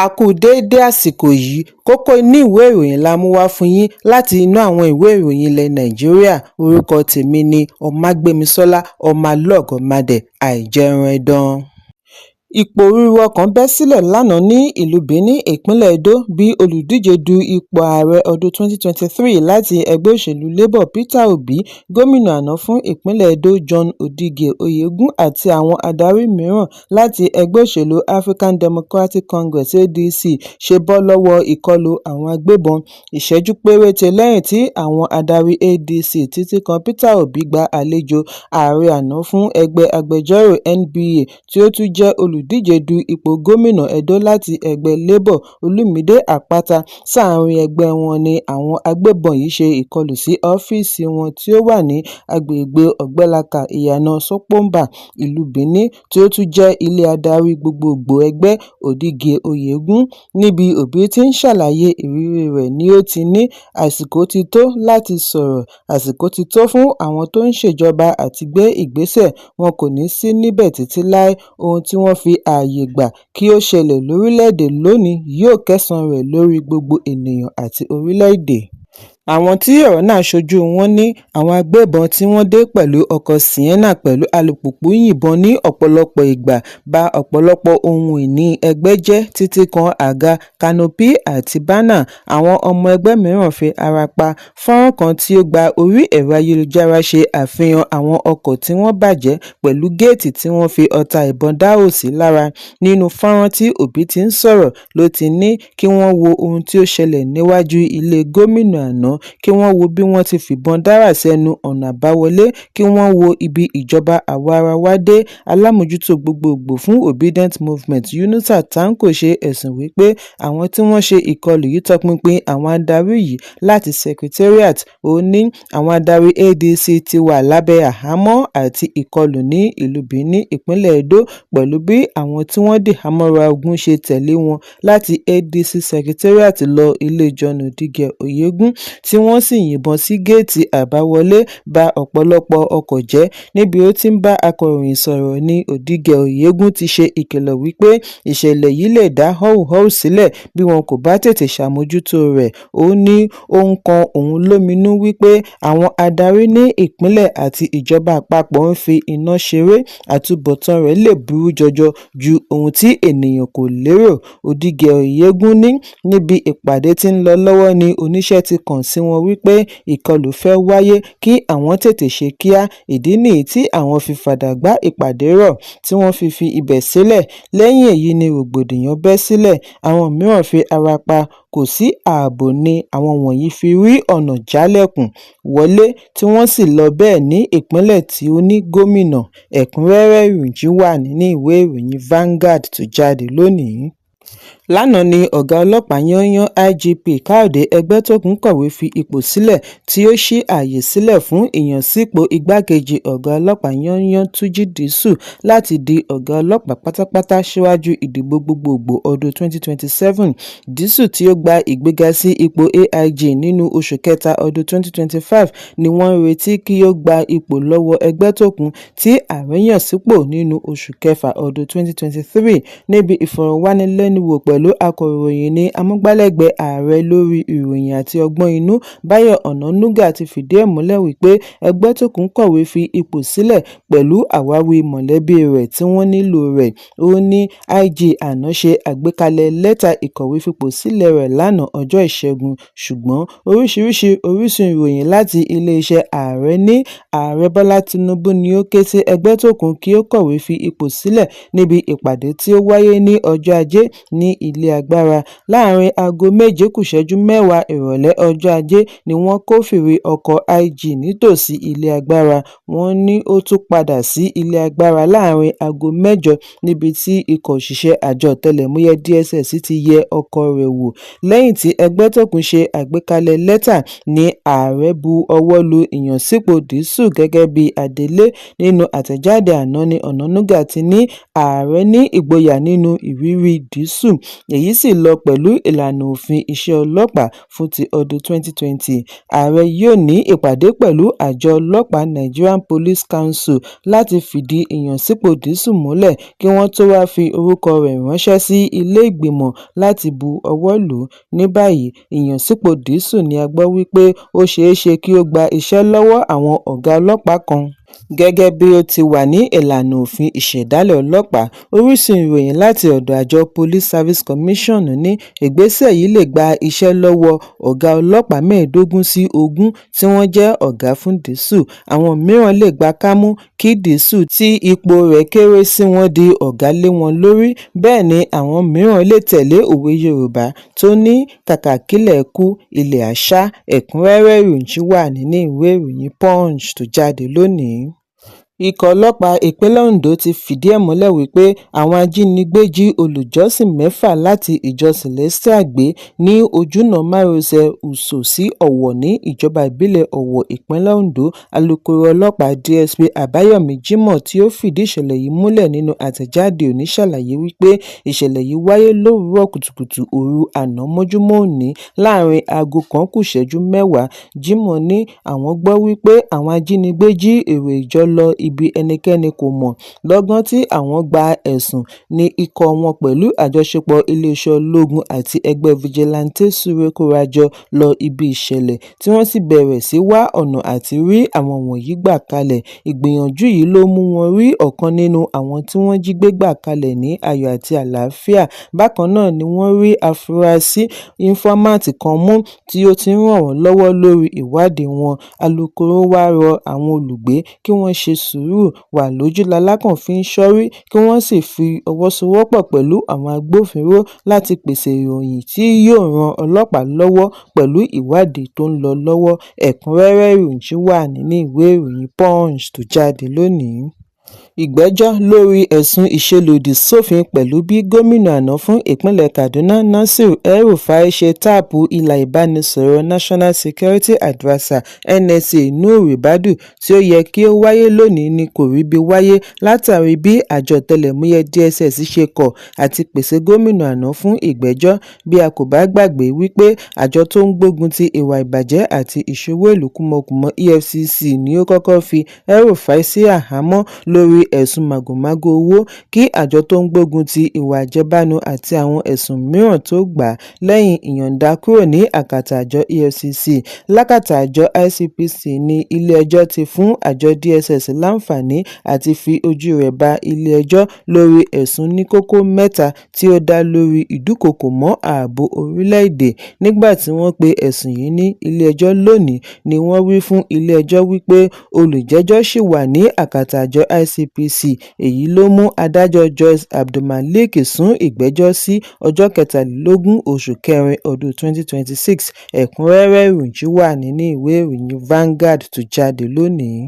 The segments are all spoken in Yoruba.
A kú déédé àsìkò yìí. Kókó inú ìwé ìròyìn la mú wá fún yín láti inú àwọn ìwé ìròyìn ilẹ̀ Nàìjíríà. Orúkọ tèmi ni Ọmágbémisọ́lá Ọmọlọ́gọ̀mádẹ àìjẹun. Ìpòrúurú ọkàn bẹ́ sílẹ̀ lánàá ní ìlú Benin, ìpínlẹ̀ Edo, bí olùdíje du ipò ààrẹ ọdún 2023 láti ẹgbẹ́ òṣèlú Labour Peter Obi, gómìnà àná fún ìpínlẹ̀ Edo John Odigie Oyegun àti àwọn adarí mìíràn láti ẹgbẹ́ òṣèlú African Democratic Congress (ADC) ṣe bọ́ lọ́wọ́ ìkọlù àwọn agbébọn, ìṣẹ́jú péréte lẹ́yìn tí àwọn adarí ADC títí kan Peter Obi gba àlejò ààrẹ àná fún ẹgbẹ́ agbẹjọ́rò NBA tí ó tún jẹ́ olùdíje du ipò gómìnà Edo láti ẹgbẹ́ Labour Olumide Akpata sáàrin ẹgbẹ́ wọn ní àwọn agbébọn yìí ṣe ìkọlù sí ọ́fíìsì wọn tí ó wà ní agbègbè Ogbelaka, Iyana Sokponba, ìlú Benin tí ó tún jẹ́ ilé adarí gbogboògbò ẹgbẹ́, Odigie Oyegun. Níbi Obi ti ń ṣàlàyé ìrírí rẹ̀ ni ó ti ní àsìkò ti tó láti sọ̀rọ̀, àsìkò ti tó fún àwọn tó ń ṣèjọba àti gbé ìgbésẹ̀, wọn kò ní í sí níbẹ̀ títí láé, ohun tí wọ́n fi ààyè gbà kí ó ṣẹlẹ̀ lórílẹ̀-èdè lónìí yóò kẹ́san rẹ̀ lórí gbogbo ènìyàn àti orílẹ̀-èdè. Àwọn tí ọ̀rọ̀ náà ṣojú wọn ní àwọn agbébọn tí wọ́n dé pẹ̀lú ọkọ̀ Sienna pẹ̀lú alùpùpù yìnbọn ní ọ̀pọ̀lọpọ̀ ìgbà, ba ọ̀pọ̀lọpọ̀ ohun ìní ẹgbẹ́ jẹ́ títí kan àga, kánópì àti bánà, àwọn ọmọ ẹgbẹ́ mìíràn fi ara pa. Fọ́nrán kan tí ó gba orí ẹ̀rọ ayélujára ṣe àfihàn àwọn ọkọ̀ tí wọ́n bàjẹ́ pẹ̀lú géètì tí wọ́n fi ọta ìbọn dá ihò sí lára. Nínú fọ́nrán tí Obi ti ń sọ̀rọ̀ ló ti ní kí wọ́n wo ohun tí ó ṣẹlẹ̀ níwájú ilé gómìnà àná, kí wọ́n wo bí wọ́n ti fìbọn dárà sẹ́nu ọ̀nà àbáwọlé, kí wọ́n wo ibi ìjọba àwa-arawa dé. Alámòójútó gbogboògbò fún Obidient Movement Yunusa Tanko ṣe ẹ̀sùn wípé àwọn tí wọ́n ṣe ìkọlù yìí tọpinpin àwọn adarí yìí láti Secretariat. Ó ní àwọn adarí ADC ti wà lábẹ́ àhámọ́ àti ìkọlù ní ìlú Benin, ìpínlẹ̀ Edo, pẹ̀lú bí àwọn tí wọ́n dìhámọ́ra ogun ṣe tẹ̀lé wọn láti ADC Secretariat lọ ilé John Odigie Oyegun, tí wọ́n sì yìnbọn sí géètì àbáwọlé, ba ọ̀pọ̀lọpọ̀ ọkọ̀ jẹ́. Níbi ó ti ń bá akọ̀ròyìn sọ̀rọ̀ ní Odigie Oyegun ti ṣe ìkìlọ̀ wípé ìṣẹ̀lẹ̀ yìí lè dá họ́wùhọ́wù sílẹ̀ bí wọn kò bá tètè ṣàmójútó rẹ̀. Ó ní ó ń kan òun lóminú wípé àwọn adarí ní ìpínlẹ̀ àti ìjọba àpapọ̀ ń fi iná ṣeré, àtúbọ̀tán rẹ̀ lè burú jọjọ ju ohun tí ènìyàn kò lérò. Odigie Oyegun ní níbi ìpàdé tí ń lọ lọ́wọ́ ní oníṣẹ́ ti kàn sí wọn wípé ìkọlù fẹ́ wáyé kí àwọn tètè ṣe kíá, ìdí nìyí tí àwọn fi fàdàgbà ìpàdé rọ̀ tí wọ́n fi fi ibẹ̀ sílẹ̀. Lẹ́yìn èyí ni rògbòdìyàn bẹ́ sílẹ̀, àwọn mìíràn fi ara pa, kò sí ààbò ni àwọn wọ̀nyí fi rí ọ̀nà jálẹ̀kùn wọlé tí wọ́n sì lọ bẹ́ẹ̀ ní ìpínlẹ̀ tí ó ní gómìnà. Ẹ̀kúnrẹ́rẹ́ ìròyìn wà nínú ìwé ìròyìn Vanguard tó jáde lónìí. Lánàá ní ọ̀gá ọlọ́pàá yányán IGP Káyọ̀dé Ẹgbẹ́tókun kọ̀wé fi ipò sílẹ̀ tí ó ṣí ààyè sílẹ̀ fún ìyànsípò igbákejì ọ̀gá ọlọ́pàá yányán Túnjí Disu láti di ọ̀gá ọlọ́pàá pátápátá síwájú ìdìbò gbogboògbò ọdún 2027. Disu tí ó gba ìgbéga sí ipò AIG nínú oṣù kẹta ọdún 2025 ni wọ́n ń retí kí ó gba ipò lọ́wọ́ Ẹgbẹ́tókun tí ààrẹ yàn sípò nínú oṣù kẹfà ọdún 2023. Níbi ìfọ̀rọ̀wánilẹ́nuwò pẹ̀lú akọ̀ròyìn ní amúgbálẹ́gbẹ̀ẹ́ ààrẹ lórí ìròyìn àti ọgbọ́n inú, Báyọ̀ Ọ̀nànúgà ti fìdí ẹ̀ múlẹ̀ wípé Ẹgbẹ́tókun kọ̀wé fi ipò sílẹ̀ pẹ̀lú àwáwí mọ̀lẹ́bí rẹ̀ tí wọ́n nílò rẹ̀. Ó ní IG àná ṣe àgbékalẹ̀ lẹ́tà ìkọ̀wé fipò sílẹ̀ rẹ̀ lánàá ọjọ́ Ìṣẹ́gun, ṣùgbọ́n oríṣiríṣi orísun ìròyìn láti iléeṣẹ́ ààrẹ ní Ààrẹ Bọ́lá Tinubu ni ó ké sí Ẹgbẹ́tókun kí ó kọ̀wé fi ipò sílẹ̀ níbi ìpàdé tí ó wáyé ní ọjọ́ Ajé ní ilé agbára. Láàárín aago 6:50 ìrọ̀lẹ́ ọjọ́ Ajé ni wọ́n kófìrí ọkọ̀ IG nítòsí ilé agbára. Wọ́n ní ó tún padà sí ilé agbára láàárín aago 8 níbi tí ikọ̀ òṣìṣẹ́ àjọ ọ̀tẹlẹ̀múyẹ́ DSS ti yẹ ọkọ̀ rẹ̀ wò. Lẹ́yìn tí Ẹgbẹ́tókun ṣe àgbékalẹ̀ lẹ́tà ní ààrẹ bu ọwọ́ lu ìyànsípò Disu gẹ́gẹ́ bí adelé. Nínú àtẹ̀jáde àná ní Ọ̀nànúgà ti ní ààrẹ ní ìgboyà nínú ìrírí Disu. Èyí sì lọ pẹ̀lú ìlànà òfin iṣẹ́ ọlọ́pàá fún ti ọdún 2020. Ààrẹ yóò ní ìpàdé pẹ̀lú àjọ ọlọ́pàá Nigerian Police Council láti fìdí ìyànsípò Disu múlẹ̀ kí wọ́n tó wáá fi orúkọ rẹ̀ ránṣẹ́ sí ilé-ìgbìmọ̀ láti bu ọwọ́ lù ú. Ní báyìí, ìyànsípò Disu ní a gbọ́ wípé ó ṣeé ṣe kí ó gba iṣẹ́ lọ́wọ́ àwọn ọ̀gá ọlọ́pàá kan gẹ́gẹ́ bí ó ti wà ní ìlànà òfin ìṣẹ̀dálẹ̀ ọlọ́pàá. Orísun ìròyìn láti ọ̀dọ̀ àjọ Police Service Commission ní ìgbésẹ̀ yìí lè gba iṣẹ́ lọ́wọ́ ọ̀gá ọlọ́pàá 15 sí 20 tí wọ́n jẹ́ ọ̀gá fún Disu. Àwọn mìíràn lè gba kámú kí Disu tí ipò rẹ̀ kéré sí wọn di ọ̀gá lé wọn lórí. Bẹ́ẹ̀ ni àwọn mìíràn lè tẹ̀lé òwe Yorùbá tó ní kàkà kílẹ̀ kú, ilẹ̀ á sá. Ẹ̀kúnrẹ́rẹ́ ìròyìn ṣì wà nínú ìwé ìròyìn Punch tó jáde lónìí. Ikọ̀ ọlọ́pàá ìpínlẹ̀ Ondo ti fìdí ẹ̀ múlẹ̀ wípé àwọn ajínigbé jí olùjọ́sìn mẹ́fà láti ìjọ Celestial gbé ní ojúnà márosẹ̀ Usọ̀ sí Ọ̀wọ̀ ní ìjọba ìbílẹ̀ Ọ̀wọ̀, ìpínlẹ̀ Ondo. Alūkkóró ọlọ́pàá DSP Àbáyọ̀mí Jimoh, tí ó fìdí ìṣẹ̀lẹ̀ yìí múlẹ̀ nínú àtẹ̀jáde òní, ṣàlàyé wípé ìṣẹ̀lẹ̀ yìí wáyé lówùúrọ̀ kùtùkùtù òru àná mọ́júmọ́ òní láàárín aago kan kù ìṣẹ́jú mẹ́wàá. Jimoh ní àwọn gbọ́ wípé àwọn ajínigbé jí èrò ìjọ lọ ibi ẹnikẹ́ni kò mọ̀. Lọ́gán tí àwọn gba ẹ̀sùn ní ikọ̀ wọn pẹ̀lú àjọṣepọ̀ iléeṣẹ́ ológun àti ẹgbẹ́ fìjìláńtẹ́ súré kórajọ lọ ibi ìṣẹ̀lẹ̀, tí wọ́n sì bẹ̀rẹ̀ sí wá ọ̀nà àti rí àwọn wọ̀nyí gbà kalẹ̀. Ìgbìyànjú yìí ló mú wọn rí ọ̀kan nínú àwọn tí wọ́n jí gbé gbà kalẹ̀ ní ayọ̀ àti àlàáfíà. Bákan náà ni wọ́n rí àfúrásì ínfọ́máǹtì kan mú tí ó ti ń ràn wọ́n lọ́wọ́ lórí ìwádìí wọn. Alūkkóró wàá rọ àwọn olùgbé kí wọ́n ṣe sùúrù, wà lójú lalákàn fi ń ṣọ́rí, kí wọ́n sì fi ọwọ́ sowọ́pọ̀ pẹ̀lú àwọn agbófinró láti pèsè ìròyìn tí yóò ran ọlọ́pàá lọ́wọ́ pẹ̀lú ìwádìí tó ń lọ lọ́wọ́. Ẹ̀kúnrẹ́rẹ́ ìròyìn ṣì wà nínú ìwé ìròyìn Punch tó jáde lónìí. Ìgbẹ́jọ́ lórí ẹ̀sùn ìṣelòdì sófin pẹ̀lú bí gómìnà àná fún ìpínlẹ̀ Kaduna Nasir El-Rufai ṣe táàpù ilà ìbánisọ̀rọ̀ National Security Adviser (NSA) Nuhu Ribadu tí ó yẹ kí ó wáyé lónìí ni kò ríbi wáyé látàrí bí àjọ ọ̀tẹlẹ̀múyẹ́ DSS ṣe kọ̀ àti pèsè gómìnà àná fún ìgbẹ́jọ́. Bí a kò bá gbàgbé wípé àjọ tó ń gbógun ti ìwà ìbàjẹ́ àti ìṣowó ìlú kúmọkùmọ EFCC ni ó kọ́kọ́ fi El-Rufai sí àhámọ́ lórí ẹ̀sùn màgòmágó owó, kí àjọ tó ń gbógun ti ìwà àjẹbánu àti àwọn ẹ̀sùn mìíràn tó gbà á lẹ́yìn ìyọ̀ǹda kúrò ní àkàtà àjọ EFCC. Lákàtà àjọ ICPC ní ilé-ẹjọ́ ti fún àjọ DSS láǹfààní àti fi ojú rẹ̀ bá ilé-ẹjọ́ lórí ẹ̀sùn oníkókó mẹ́ta tí ó dá lórí ìdúnkookò mọ́ ààbò orílẹ̀-èdè. Nígbà tí wọ́n pe ẹ̀sùn yìí ní ilé-ẹjọ́ lónìí ni wọ́n wí fún ilé-ẹjọ́ wípé olùjẹ́jọ́ ṣì wà ní àkàtà àjọ ICPC. Èyí ló mú adájọ́ Joyce Abdulmalik sún ìgbẹ́jọ́ sí ọjọ́ 23 oṣù kẹrin ọdún 2026. Ẹ̀kúnrẹ́rẹ́ ìròyìn ṣì wà nínú ìwé ìròyìn Vanguard tó jáde lónìí.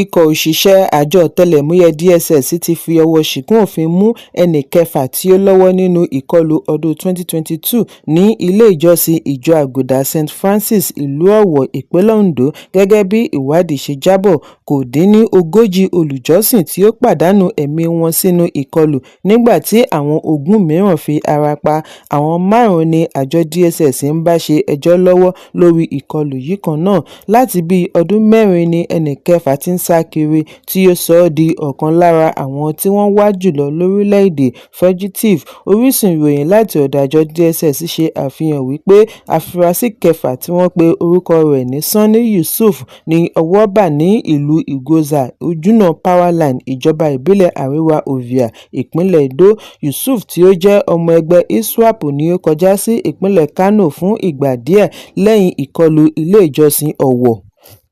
Ikọ̀ òṣìṣẹ́ àjọ ọ̀tẹlẹ̀múyẹ́ DSS ti fi ọwọ́ ṣìkún òfin mú ẹnì kẹfà tí ó lọ́wọ́ nínú ìkọlù ọdún 2022 ní ilé ìjọsìn Ìjọ Àgùdà St. Francis, ìlú Ọ̀wọ̀, ìpínlẹ̀ Ondo. Gẹ́gẹ́ bí ìwádìí ṣe jábọ̀, kò dín ní 40 olùjọ́sìn tí ó pàdánù ẹ̀mí wọn sínú ìkọlù nígbà tí àwọn 20 mìíràn fi ara pa. Àwọn márùn-ún ni àjọ DSS ń bá ṣe ẹjọ́ lọ́wọ́ lórí ìkọlù yìí kan náà. Láti bíi ọdún mẹ́rin ni ẹnì kẹfà ti ń sá kiri, tí ó sọ ọ́ di ọ̀kan lára àwọn tí wọ́n wá jùlọ lórílẹ̀-èdè fugitive. Orísun ìròyìn láti ọ̀dọ̀ àjọ DSS ṣe àfihàn wípé àfúrásì kẹfà tí wọ́n pe orúkọ rẹ̀ ní Sanni Yusuf ní ọwọ́ bà ní ìlú Ìgọ́za, ojúnà Powerline, ìjọba ìbílẹ̀ Àríwá Ovia, ìpínlẹ̀ Edo. Yusuf tí ó jẹ́ ọmọ ẹgbẹ́ ISWAP ní ó kọjá sí ìpínlẹ̀ Kánò fún ìgbà díẹ̀ lẹ́yìn ìkọlù ilé ìjọsìn Ọ̀wọ̀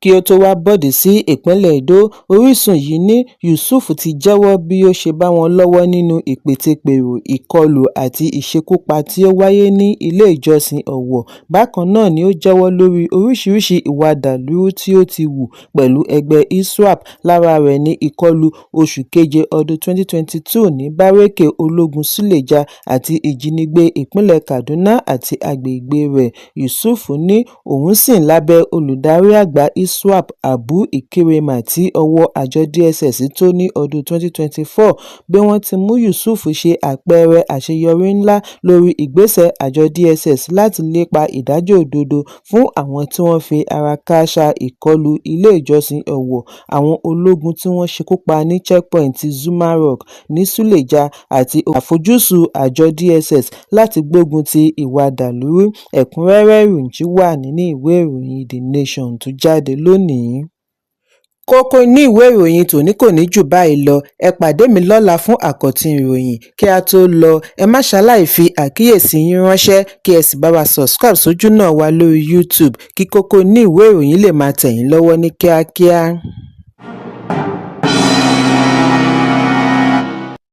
kí ó tó wáá bọ́ọ̀dì sí ìpínlẹ̀ Edo. Orísun yìí ní Yusuf ti jẹ́wọ́ bí ó ṣe bá wọn lọ́wọ́ nínú ìpètèpèrò ìkọlù àti ìṣekúpa tí ó wáyé ní ilé ìjọsìn Ọ̀wọ̀. Bákan náà ni ó jẹ́wọ́ lórí oríṣiríṣii ìwà dàlúrú tí ó ti hù pẹ̀lú ẹgbẹ́ ISWAP. Lára rẹ̀ ní ìkọlù oṣù keje ọdún 2022 ní Bárékè Ológun Suleja àti ìjínigbé ìpínlẹ̀ Kaduna àti agbègbè rẹ̀. Yusuf ní òun ṣì lábẹ́ olùdarí àgbà ISWAP. ISWAP, Abu Ikrimah, tí ọwọ́ àjọ DSS tó ní ọdún 2024. Bí wọ́n ti mú Yusuf ṣe àpẹẹrẹ àṣeyọrí ńlá lórí ìgbésẹ̀ àjọ DSS láti lépa ìdájọ́ òdodo fún àwọn tí wọ́n fi ara kááṣá ìkọlù ilé-ìjọsìn Ọ̀wọ̀, àwọn ológun tí wọ́n ṣekú pa ní checkpoint Zuma Rock ní Suleja àti àfojúsùn àjọ DSS láti gbógun ti ìwà ọ̀dàlúrú. Ẹ̀kúnrẹ́rẹ́ ìròyìn yìí wà nínú ìwé ìròyìn The Nation tó jáde lónìí. Kókó inú ìwé ìròyìn tòní kò ní jù báyìí lọ. Ẹ pàdé mi lọ́la fún àkọ́tún ìròyìn. Kí a tó lọ, ẹ má ṣaláì fi àkíyèsí yín ránṣẹ́, kí ẹ sì bá wa subscribe sójúnà wa lórí YouTube kí kókó inú ìwé ìròyìn lè máa tẹ̀ yín lọ́wọ́ ní kíákíá.